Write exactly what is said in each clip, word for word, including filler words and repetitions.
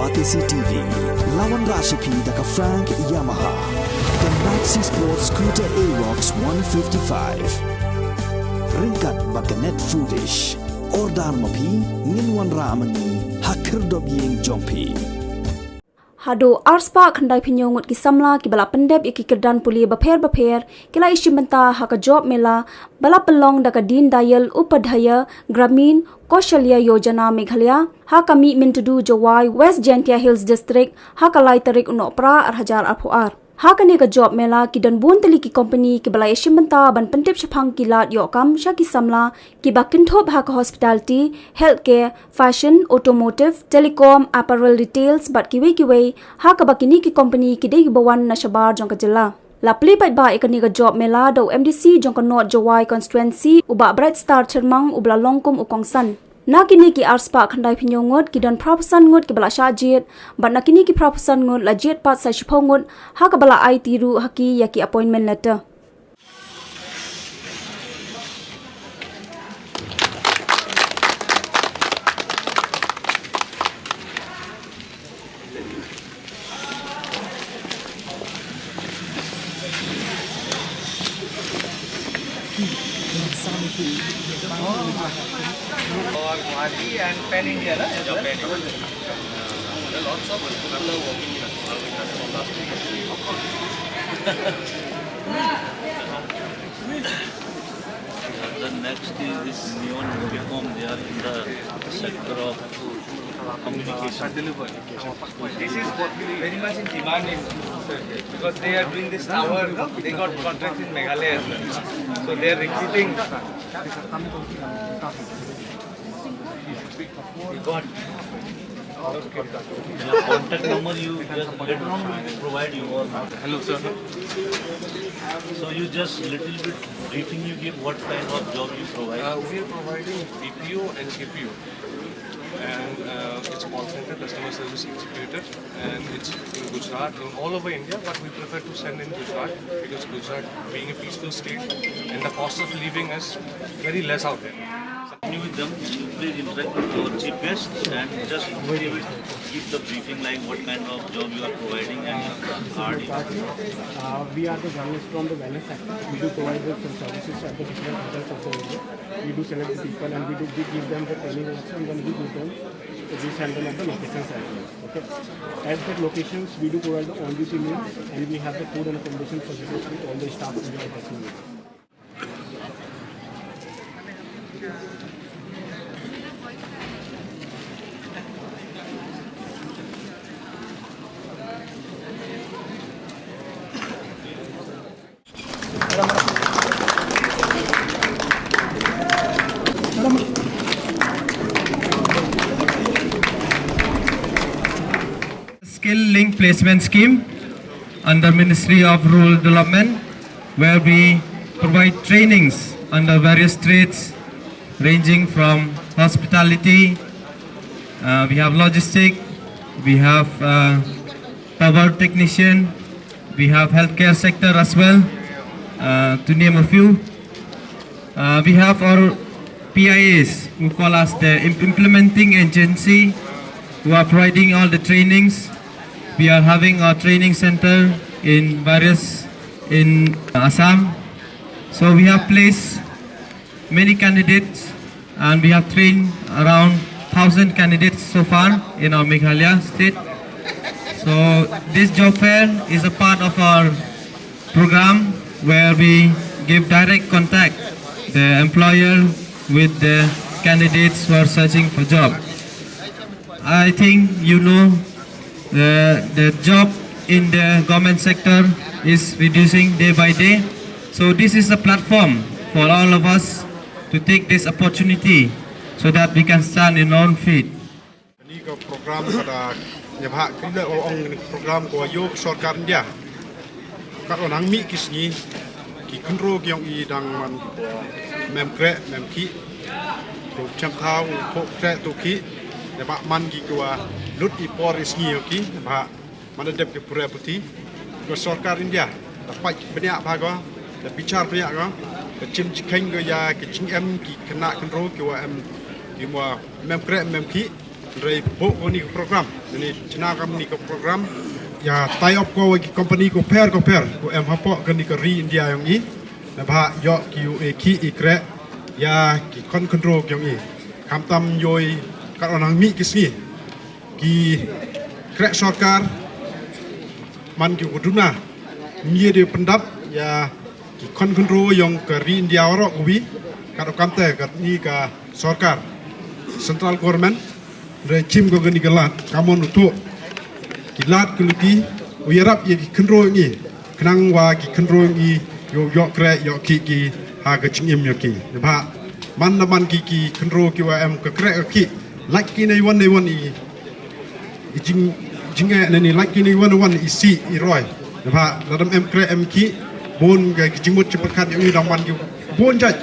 Batesi T V, la wanrah sha phi da ka Frank Yamaha, ka Maxi Sport Scooter Aerox one fifty-five. Ryngkat bad ka Net Foodish. Order ma phi, ngin wanrah ma ngi ha khyrdop ïing jong phi. Haduh arspah khyndai phew ngut ki samla kiba la pyndep ïa ki kyrdan pule bapher bapher ki la ïashim bynta ha ka Job Mela ba la pynlong da ka Deen Dayal Upadhyaya Gramin Kaushalya Yojana Meghalaya ha ka Mihmyntdu Jowai, West Jaintia Hills District, ha ka lai tarik u Nohprah ar hajar arphew ar. Ha kane ka Job Mela ki don bun tylli ki company kiba la ïashim bynta ban pyntip shaphang ki lad ïoh kam sha ki samla kiba kynthup ha ka hospitality, healthcare, fashion, automotive, telecom, apparel retails bad kiwei kiwei, ha kaba kine ki company ki dei kiba wan na shabar jong ka jylla. La plie paidbah ïa kane ka Job Mela da u M D C jong ka North Jowai Constituency, u Bah Bright Star Chyrmang, uba la long kum u kongsan. Na kine ki arspah khyndai phew ngut ki don phra phew san ngut kiba la shah jied, bad na kine ki phra phew san ngut la jied pat sa shiphew ngut, ha kaba la aiti ruh ha ki ïa ki appointment letter. Or Guwahati and pan India, na? Pan India. There are lots of people are working in Assam from last week. The next is this Neon Unicom. They are in the sector of communication. This is very much in demand in, because they are doing this tower, no? They got contracts in Meghalaya as well. So they are recruiting. You got. Your contact number, you just later on we will provide you. Hello, sir. So you just little bit briefing you give what kind of job you provide. Uh, we are providing B P O and K P O. And, uh, it's a call center, customer service executive, and it's in Gujarat, in all over India, but we prefer to send in Gujarat because Gujarat, being a peaceful state, and the cost of living is very less out there. Continue with them, you please interact with our chief guest and just give the briefing like what kind of job you are providing and are you. Uh, we are the journalists from the wellness sector. We do provide the services at the different hotels of the area. We do select the people and we do, we give them the training also, and then we give them, we send them at the locations as well. Okay. At the locations, we do provide the on-duty meals and we have the food and accommodation services with all the staff in the hotel. Skill Link Placement Scheme under Ministry of Rural Development, where we provide trainings under various trades ranging from hospitality, uh, we have logistic, we have, uh, power technician, we have healthcare sector as well, uh, to name a few. Uh, we have our P I As who call us the im-, implementing agency who are providing all the trainings. We are having our training center in various in Assam. So we have placed many candidates and we have trained around thousand candidates so far in our Meghalaya state. So this job fair is a part of our program where we give direct contact the employer with the candidates who are searching for job. I think you know the, the job in the government sector is reducing day by day. So this is a platform for all of us to take this opportunity so that we can stand in our own feet. Kane ka program ka da ïa bha ka da ong program ko ïoh sorkar India. Ka ong nang mih ki sngi ki khynroo ki ong i dang man mem kreh mem khih. Ko chem thaw ko kreh to khih. Ïa bha man ki ko lut i por i sngi ïoh ki ïa bha man da dep ki pura puthi. Ko sorkar India da pait bniah bha ko da bichar bniah ko da chim jingkheiñ ko ïa ki jingem ki khynnah khynroo ki wa em ki wa mem kreh mem khih. Hynrei buh kani ka program, kani chna kani ka program, ïa tie up ko wa ki company ko pher ko pher ko em hapoh kani ka ri India yong i. Naba ïoh ki u e ki i kreh ïa ki khon khynroo yong i. Khamtam ïoh i kat u nang mih ki sngi ki kreh sorkar man ki u duna. Ngi de pyndap ïa ki khon khynroo yong ka ri India waroh ko wi. Kat u kamte kat ni ka sorkar, central government, re chim ko kani ka lad kamon u tuh ki lad ki luti u ïarap ïa ki khynroo ngi. Khnang wa ki khynroo ngi ïoh ïoh kreh ïoh ki ki ha ka jingim ïoh ki. Naba man na man ki ki khynroo ki wa em ka kreh ka ki lak ki nei wan nei wan i i jing jing eh nani lak ki nei wan wan i si i roi. Naba ladam em kreh em ki bun ka ki jingmut ki pyrkhat ïoh i dang man ki bun jait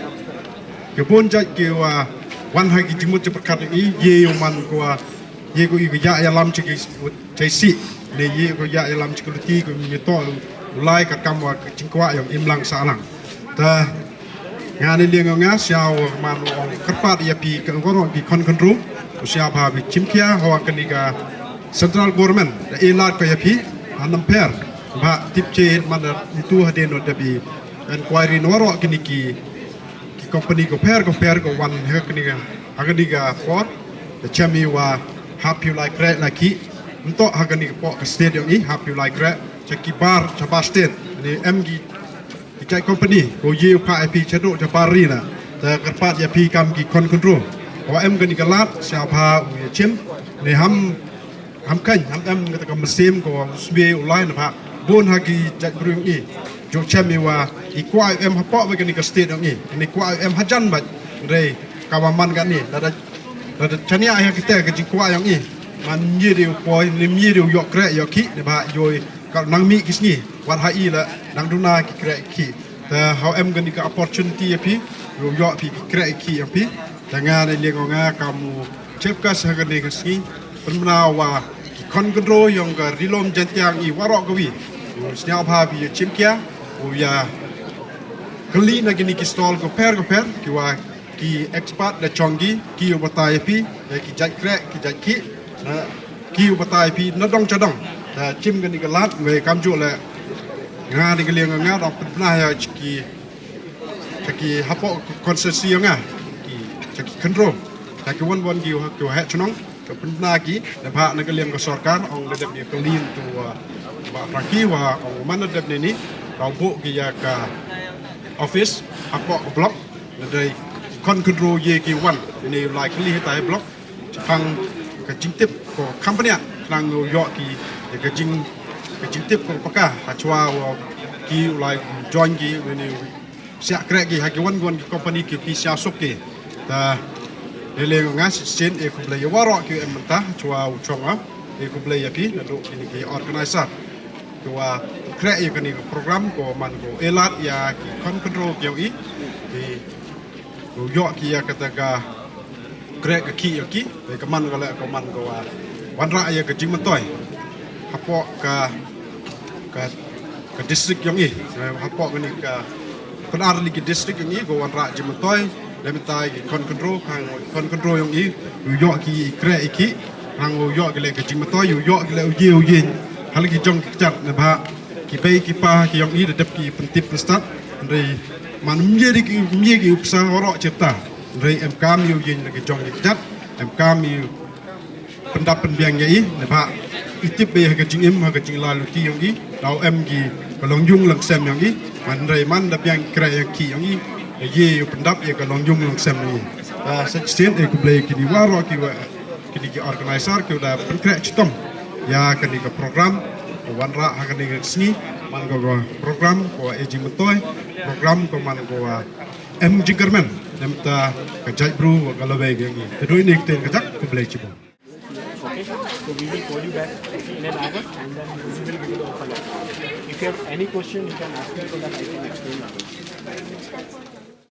ki bun jait ki wa wan ha ki jingmut ki pyrkhat ïoh i ye ïoh man ko wa ye ko i ko ya ya lam chi ki chai si ne ye ko ya ya lam chi ki luti ko mi to u lai kat kam wa ka jingkwah ïoh im lang sa lang. Ta nga ne liang nga sia wa man ong kyrpad ïa phi ka ngoro ki khon khynroo u sia ba bi chim kia hawa kani ka central government da e lad ko ïa phi anam per ba tip che man da itu hadien no da bi inquiry no waro kini ki ki company ko per ko per ko wan ha kani ka ha kani ka por da chem i wa hap yu lai kreh la ki nto ha kani ka por ka state yong i hap yu lai kreh cha ki bar cha bar state ni em ki ki jait company ko ye u pha ïa phi cha duk cha bar ri na. Te kyrpad ïa phi kam ki khon khynroo wa em kani ka lad sia pha u ïa chim ne ham ham kaiñ ham em kata ka mynsiem ko u sbie u lai na pha bun ha ki jait briew i. Ju chem i wa i kwah em hapoh ba kani ka state yong i ni kwah em hajan ba re ka wa man kani da da da chania ha kite ka jingkwah yong i. Man mie de u poi ni mie de u yok kreh yok ki ne ba yoi ka nang mi ki sngi. Wat ha i la nang duna ki kreh ki. Te hau em kani ka opportunity ïa phi ïoh ïoh phi ki kreh ki ïa phi. Te nga ne liang nga ka mu chep ka sa kani ka sngi pynbna wa ki khon khynroo yong ka Ri Lum Jaintia i warok ka wi. U sñiaw bha phi ïa chim kia u ïa kylli na kini ki stall ko per ko per ki wa ki expert da chong ki ki u batai ïa phi ïa ki jait kreh ki jait ki na ki u batai ïa phi na dong cha dong. Da chim kani ka lad ngai kam ju le nga ni ka liang nga dong pynbna ïa ki cha ki hapoh constituency nga ki cha ki khynroo cha ki wan wan ki ki heh chnong ka pynbna ki da ba na ka liang ka sorkar ong da dep ni ka lin tu ba praki wa ong man da dep ni ni da bu ki ïa ka office hapoh ka block da dei khon khynroo ye ki wan ni lai kali ta block. Chapang ka jingtip ko company khnang u ïoh ki ka jing ka jingtip ko paka ha chwa wa ki u lai join ki ni siak kreh ki ha ki wan wan ki company ki ki siak suk ki. Ta lele nga sin e khublei ïa waroh ki em mynta chwa u chong a e khublei ïa phi na duk kini ki organizer ki wa kreh ïa kani ka program ko man ko elat ïa ki khon khynroo ki ïoh i ki u ïoh ki ïa kata ka kreh ka ki ïoh ki. Ka man ka le ka man ka wa wanrah ïa ka jingmyntoi hapoh ka ka ka district yong i hapoh kani ka pynar li ki district yong i ko wanrah jingmyntoi. Le mynta ki khon khynroo ka khon khynroo yong i u ïoh ki kreh i ki hang u ïoh ki le ka jingmyntoi u ïoh ki le u ye u ye hal ki jong ki kjat ne ba ki bei ki pa ki yong i da dep ki pyntip pynstad. Hynrei man mye di ki mye ki u psa oro chepta hynrei em kam ïa u ye na ki jong ki kjat em kam ïa pyndap pynbiang ïa i ne ba i tip ba ïa ka jingim ha ka jingla luti yong i dau em ki ka long yung lang sem yong i. Man rei man da biang kreh ïa ki yong i da ye ïa pyndap ïa ka long yung lang sem yong i. Sa sien e khublei ki di waro ki wa ki di ki organizer ki da pynkreh chitom ïa ka ni ka program wanrah ha ka ni ka sngi man ka program ko e jingmyntoi program ko man ko em jingkyrmen. Nemta ka jait bru ka lawei yong i. Te doi ni ktien ka jak khublei chibun. Okay, so we will call you back in an hour and then we will give you the offer letter. If you have any question, you can ask me so that I can explain others.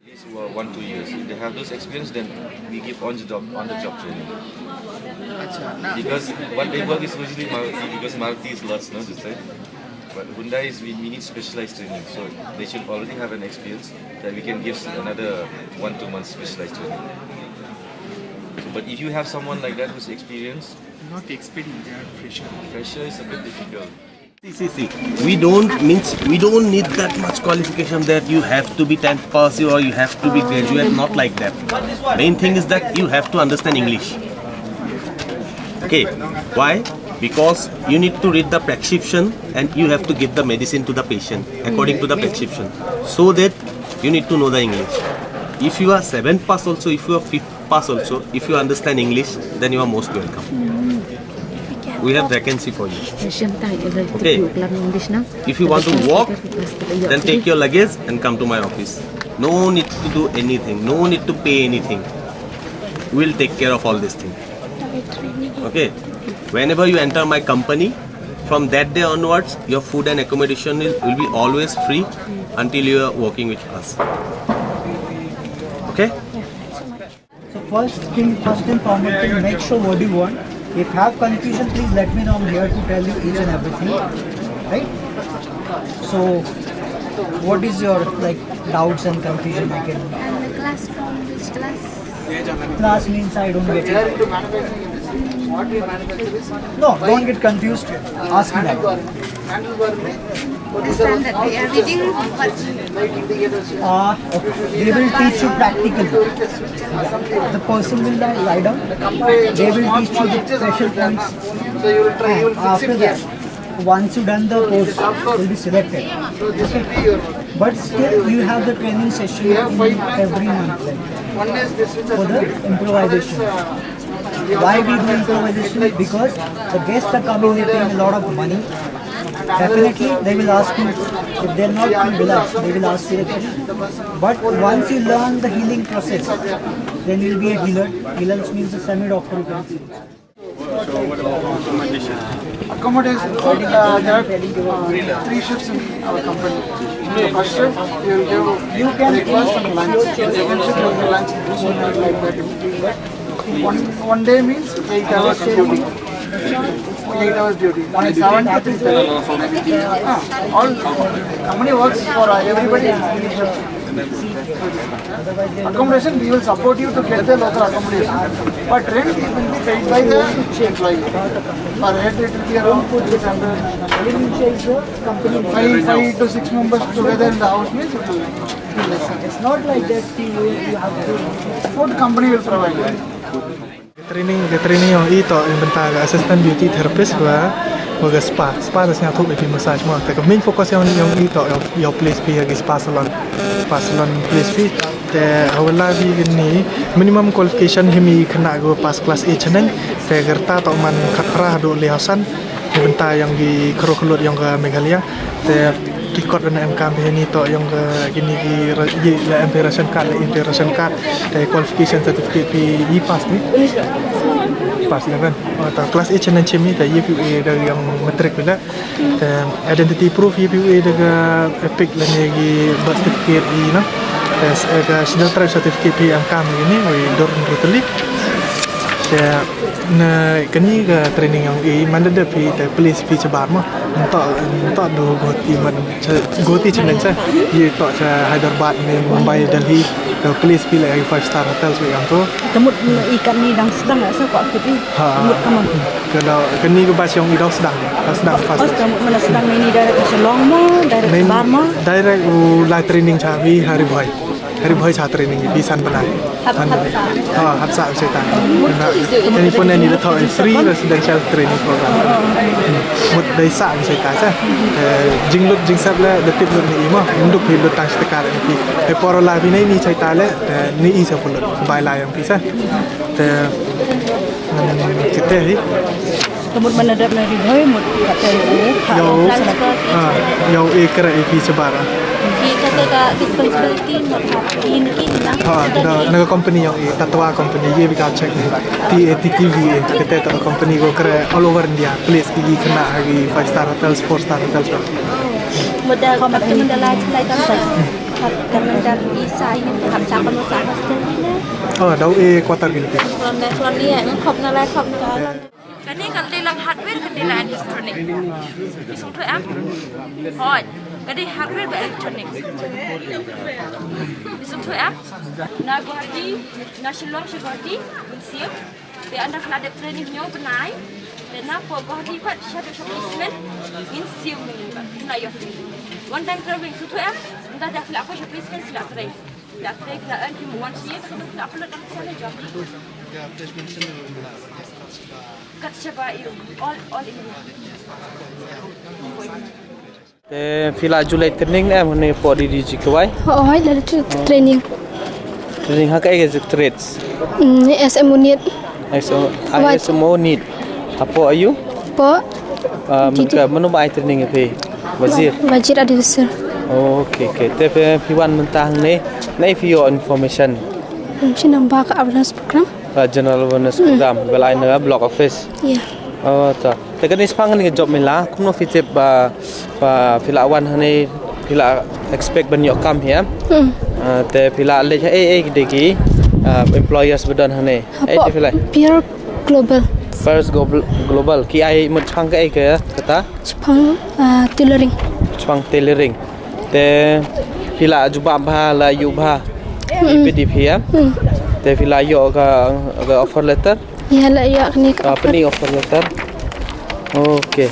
These who are one, two years, if they have those experience, then we give on the job, on the job training. Because what they work is usually Maruti, because Maruti is lots, no, this side. But Hyundai is we, we need specialized training, so they should already have an experience that we can give another one, two months specialized training. But if you have someone like that who's experienced, not experienced, they are fresher. Fresher is a bit difficult. See, see, see. We don't means we don't need that much qualification that you have to be tenth pass or you have to be graduate. Not like that. Main thing is that you have to understand English. Okay, why? Because you need to read the prescription and you have to give the medicine to the patient according to the prescription. So that you need to know the English. If you are seventh pass also, if you are fifth pass also, if you understand English, then you are most welcome. We have vacancy for you. Okay. If you want to walk, then take your luggage and come to my office. No need to do anything, no need to pay anything. We'll take care of all this thing. Okay. Whenever you enter my company, from that day onwards, your food and accommodation will, will be always free until you are working with us. Okay? So first thing, first and foremost thing, make sure what do you want. If you have confusion, please let me know. I'm here to tell you each and everything. Right? So, what is your like doubts and confusion? I can. And the class from which class? Class means I don't get it. No, don't get confused. Ask me that. Understand that they are reading, but Uh, okay. They will teach you practically. The person will lie, lie down. They will teach you the pressure points. And after that, once you done the course, you'll be selected. But still, you have the training session in every month, like, for the improvisation. Why we do improvisation? Because the guests are coming, they're paying a lot of money. Definitely, they will ask you. If they're not feel relaxed, they will ask you. But once you learn the healing process, then you'll be a healer. Healer means a semi-doctor, you can say. Accommodation, uh, there are uh, three shifts in our company. In the first shift, you will give breakfast and lunch. In the second shift, you will give lunch and dinner like that. One, one day means eight hours duty. Eight hours duty. Morning seven to three thirty. Ah, all company works for uh, everybody. Accommodation, we will support you to get the local accommodation. But rent, it will be paid by the employee. Per head, it will be around five hundred. Five, five to six members together in the house means it will be less. It's not like that thing where you have to. Food company will provide. Training, ka training yong i to ïa bynta ka assistant beauty therapist wa wa ka spa, spa da sñiawthuh ïa ki massage mo. Te ka main focus yong yong i to ïa place fee ïa ki spa salon, spa salon place fee. Te hawala bi kini minimum qualification himi khynnah ko pass class eight chaneng. Te ka rta to man khatphra haduh le hausan. Ïa bynta yong ki khro khlut yong ka Meghalaya. Te ki kot na em kam hi ni to yong ka kini ki ra- ye la em ration card la em ration card. Te qualification certificate pi i pass ni. Pass ya kan. Oh, ta class eight chaneng chim ni ta ye pi da yong matric bila. Te identity proof ye pi da ka epic la ni ki birth certificate i na. Te ka national tribe certificate pi em kam ni wi dor rutli. Te Na kani ka training yong i man da phi te place phi chabar mo. Nto nto do Guwahati man Guwahati challenge sa. Ye to sa Hyderabad ne Mumbai Delhi. Te place phi la five star hotels we yong to. Te mut i kani dang sdang sa ko kiti. Ha. Mut kamon. Kani ka bas yong i dang sdang. Sdang first. Te mut man sdang ni direct Shillong mo, direct Shillong mo. Direct u la training cha phi ha Ri Bhoi. Ri Bhoi cha training phi san bnai. Hap hap sa. Ha hap sa sa ta. Ni pun ni da thaw free residential training program. Mut dei sa sa ta sa. Jinglut jingsep le da tip lut ni i mo. Munduk phi lut tang sa ta ka ni phi. He por la phi ni ni sa ta le ni i sa pun lut. Bai la yong phi sa. Te Kete hi. Ka mut man da dep na Ri Bhoi mut kate u ka. Yow. Ha, yow e kra e pi chabar. Ki kate ka responsibility mut ha yin ki na. Ha, na na company yow e tatwa company ye bi ka check ni. T A T T V e kate ta company ko kra all over India. Place ki ki khynnah ha ki five star hotels, four star hotels. Mut da kate mut da la chalai ta. Kate mut da i sa i hap sa ka mut sa hostel ni. Oh, daw e quarter ki lipit. Khlon ne khlon ni e, khop na lai khop na lai. Kane ka dei lang hardware, ka dei lang electronic. Isung tu em? Hoi. Ka dei hardware ba electronic. Isung tu em? Na Guwahati, na Shillong shi Guwahati. Siem, te ynda phi la dep training hynñiew bnai, te na pdeng Guwahati pat sha to sha placement, ngin siem ïa phi. One time traveling to to em, ynda da phi la poi sha placement phi la trei. Phi la trei, phi la earn, phi move on sha ïing, phi la upload dang sha job. Kat shaba ïa u, all, all India. Te phi la ju leit training ne em hangne hapoh D D U G K Y? Hooid, la leit training. Training ha kaei ka trade? Mm, S M O Unit. S M O, Wat. S M O Unit. Hapoh aiu? Hapoh Ah, D D. Mynta mano ba ai training ïa phi? Wazir. Wazir Adi Wazir. Oh, okay, okay. Te phi, phi wan mynta hangne, naei phi ïoh information? Shi nang ba ka awareness program. Ah, general awareness program. Ba la ai na block office. Yeah. Oh, ta. Te kane shaphang kane ka job mela, kumno phi tip ba, ba phi la wan hangne, phi la expect ban ïoh kam hi em? Hmm. Ah, te phi la leit ha ei ei ki dei ki, ah, employers ba don hangne. Ei Hapoh dei phi la. Pure Global. First Global, Global. Ki ai mut shaphang kaei ka, kata? Shaphang, ah, tailoring. Shaphang tailoring. Te phi la jubab bha, la ïoh bha. Hmm. Ipit iphi em? Hmm. Te phi la ïoh ka, ka offer letter? Ïa, la ïoh kane ka Ah, offer. Pynïoh offer letter. Okay.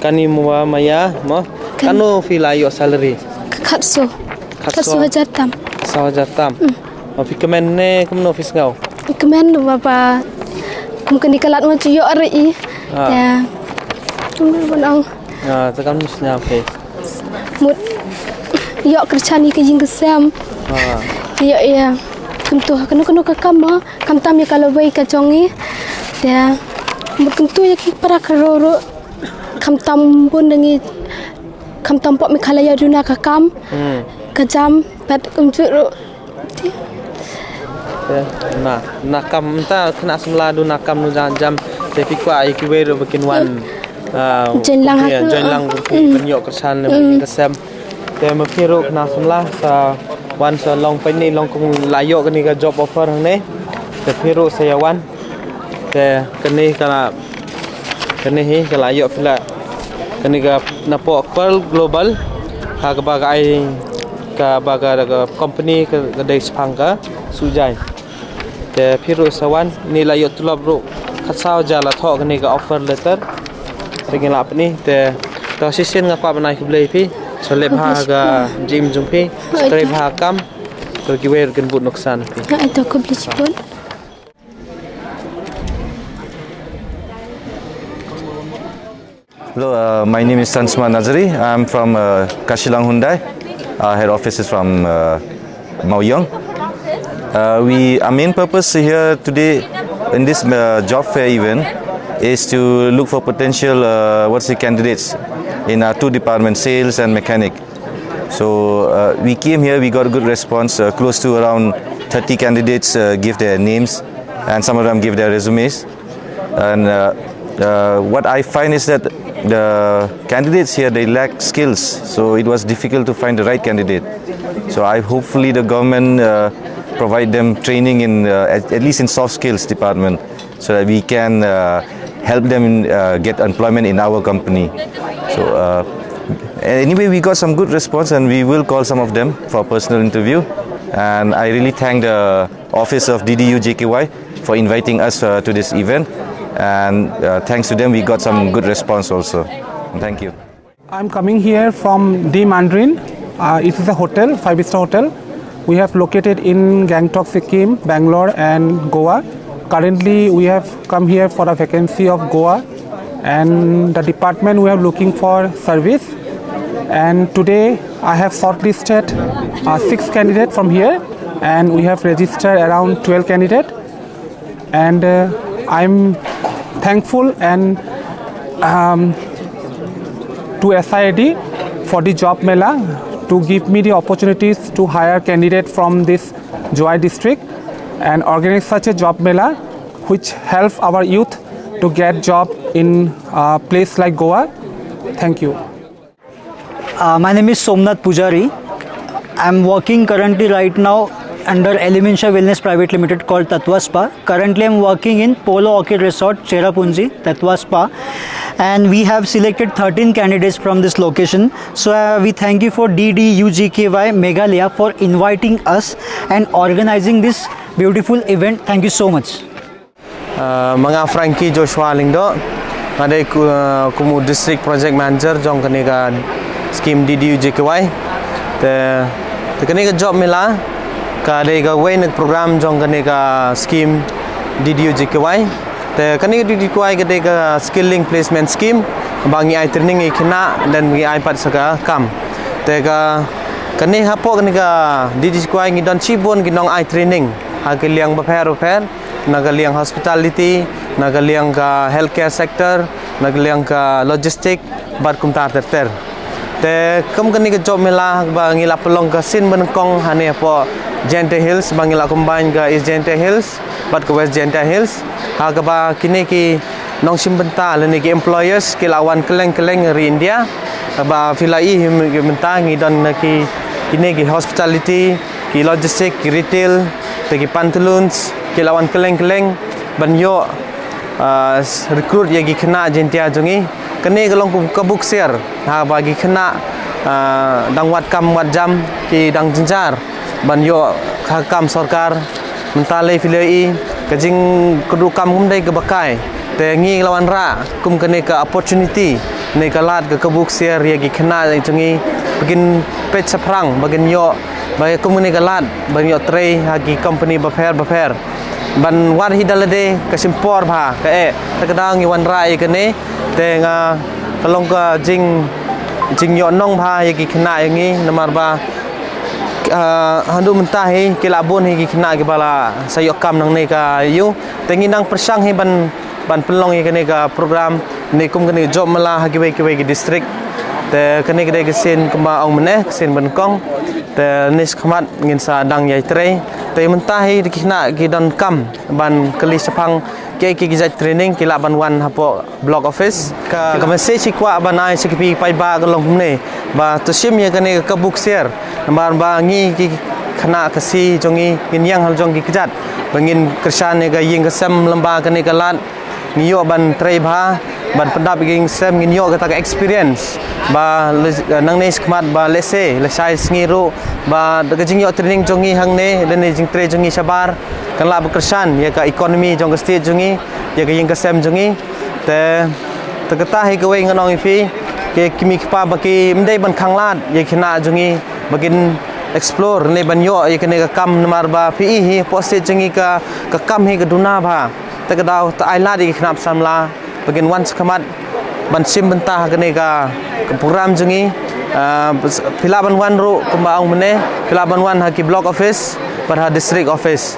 Kane mo wa maya mo. Kan- Kano phi la ïoh salary? Khatsaw. Khatsaw. Khatsaw hajar tam. Khatsaw hajar tam. Hmm. Oh, phi kmen ne kumno phi sngew? Kmen ba ba kum kane ka lad mo ju ïoh re i. Ah. Ya. Kumno ban ong. Ah, te kam sñiaw phi. Mut ïoh kyrchan ïa ka ïing ka sem. Ah. Ïoh ïa. Kumto ha kano kano ka kam mo, khamtam ïa ka lawei ka jong i. Te mut kumto ïa ki para ka roro. Khamtam bun da ngi, khamtam pop Meghalaya duna ka kam. Hmm. Ka jam pat kumjuh ruh. Te na, na kam mynta khynnah samla duna kam nu jam jam. Te phi kwah ïa kiwei ruh ba kin wan. Ah, join lang ha, join lang phi ban ïoh kyrchan ne ba kin ka sem. Te ma phi ruh khynnah samla sa wan sa long pynne long kum la ïoh kane ka job offer hangne. Te phi ruh sa ïa wan. Te kane ka la, kane hi ka la ïoh phi la. Kane ka napoh Pearl Global. Ha kaba ka ai kaba ka, ka company ka, ka dei shaphang ka Sujai. Te phi ruh sa wan, ni la ïoh tulop ruh, khatsaw hajar la thoh kane ka offer letter. Te ngi la pynïoh, te to shisien nga kwah ban ai khublei phi, sa leh bha ka jingim jong phi, sa trei bha kam, to kiwei ruh kin bud nuksan phi. Ai to khublei chibun. Hello, uh, my name is Sansma Nazari. I'm from uh, Kashilang Hyundai. Our head office is from uh, Maoyong. Uh, we, our main purpose here today in this uh, job fair event is to look for potential uh, what's the candidates in our two departments, sales and mechanic. So uh, we came here, we got a good response. Uh, close to around thirty candidates uh, give their names, and some of them give their resumes. And uh, uh, what I find is that the candidates here, they lack skills, so it was difficult to find the right candidate. So I hopefully the government uh, provide them training in uh, at, at least in soft skills department, so that we can uh, help them in, uh, get employment in our company. So uh, anyway, we got some good response, and we will call some of them for a personal interview. And I really thank the office of D D U J K Y for inviting us uh, to this event. And uh, thanks to them, we got some good response also. Thank you. I'm coming here from The Mandarin. Uh, it is a hotel, five-star hotel. We have located in Gangtok, Sikkim, Bangalore, and Goa. Currently, we have come here for a vacancy of Goa, and the department we are looking for service. And today, I have shortlisted uh, six candidates from here, and we have registered around twelve candidates. And uh, I'm thankful and um, to S I I D for the job mela to give me the opportunities to hire candidate from this Jowai district and organize such a job mela which help our youth to get job in a place like Goa. Thank you. Uh, my name is Somnath Pujari. I'm working currently right now under Elementia Wellness Private Limited called Tatva Spa. Currently, I'm working in Polo Orchid Resort, Cherrapunji, Tatva Spa. And we have selected thirteen candidates from this location. So uh, we thank you for D D U G K Y Meghalaya for inviting us and organizing this beautiful event. Thank you so much. Uh, ma nga Frankie Joshua Lyngdoh, nga dei ku, uh, kum u District Project Manager jong kane ka scheme D D U G K Y. Te, te kane ka job mela ka dei kawei na ka program jong kane ka scheme D D U G K Y. Te kane ka D D U G K Y ka dei ka skill linked placement scheme, ba ngi ai training ïa ki khynnah, then ngi ai pat sa ka kam. Te ka, kane hapoh kane ka D D U G K Y ngi don shibun ki nong ai training ha ki liang bapher bapher, na ka liang hospitality, na ka liang ka healthcare sector, na ka liang ka logistic, bad kumta ter ter. Te kum kane ka job mela ba ngi la pynlong ka sien banyngkong hangne hapoh Jaintia Hills, ba ngi la combine ka East Jaintia Hills bad ka West Jaintia Hills, ha kaba kine ki nongshim bynta lane ki employers ki la wan kylleng kylleng ri India. Ba phi la i hi mynta ngi don na ki, kine ki hospitality, ki logistic, ki retail, te ki pantaloons, ki la wan kylleng kylleng ban ïoh, ah, recruit ïa ki khynnah Jaintia jong ngi. Kane ka long kum ka buk siar ha ba ki khynnah, ah, dang wad kam wad jam, ki dang jynjar ban ïoh ka kam sorkar. Mynta lei phi lei i ka jingkyrduh kam kum dei kaba kai, te ngi la wanrah kum kane ka opportunity, ne ka lad ka, ka buk siar ïa ki khynnah jong ngi, ba kin peit shaphrang, ba kin ïoh, ba kum kane ka lad ba kin ïoh trei ha ki company bapher bapher. Ban wad hi da lade ka shim por bha, ka eh, te ka daw ngi wanrah ïa kane, te nga, ka long ka jing, jingïoh nong bha ïa ki khynnah ïa ngi, namar ba, ah, haduh mynta hi ki la bun hi ki khynnah kiba la sa ïoh kam nangne ka ïew. Te ngi nang pyrshang hi ban, ban pynlong ïa kane ka program ne kum kane ka job mela ha kiwei kiwei ki district. Te kane ka dei ka sien kumba ong mynne, ka sien banyngkong. Te ne shakhmat ngin sa dang ïai trei. Te mynta hi ki khynnah ki donkam ban kylli shaphang kiei kiei ki jait training, ki lah ban wan hapoh block office. Ka, ka message hi kwah ban ai sha ki paidbah ka long kumne, ba to shim ïa kane ka buk siar, namar ba ngi ki khynnah Khasi jong ngi ngin ïeng halor jong ki kjat, ba ngin kyrshan ïa ka ïing ka sem lyngba kane ka lad. Ngi ïoh ban trei bha, ban pyndap ïa ka ïing sem, ngin ïoh kata ka experience, ba le, nangne shakhmat ba lehse lashai sngi ruh, ba da ka jingïoh training jong ngi hangne lane jingtrei jong ngi shabar, kan lah ban kyrshan ïa ka economy jong ka state jong ngi, ïa ka ïing ka sem jong ngi. Te, te kata hi kawei ngan ong ïa phi, ki kmie ki kpa ba kim dei ban khanglad ïa ki khynnah jong ngi ba kin explore ne ban ïoh ïa kane ka kam, namar ba phi i hi hapoh state jong ngi ka, ka kam hi ka duna bha. Te ka daw to ai lad ïa ki khynnah samla ba kin wan shakhmat ban shim bynta ha kane ka, ka program jong ngi. Ah, phi lah ban wan ruh kumba ong mynne, phi lah ban wan ha ki block office bad ha district office.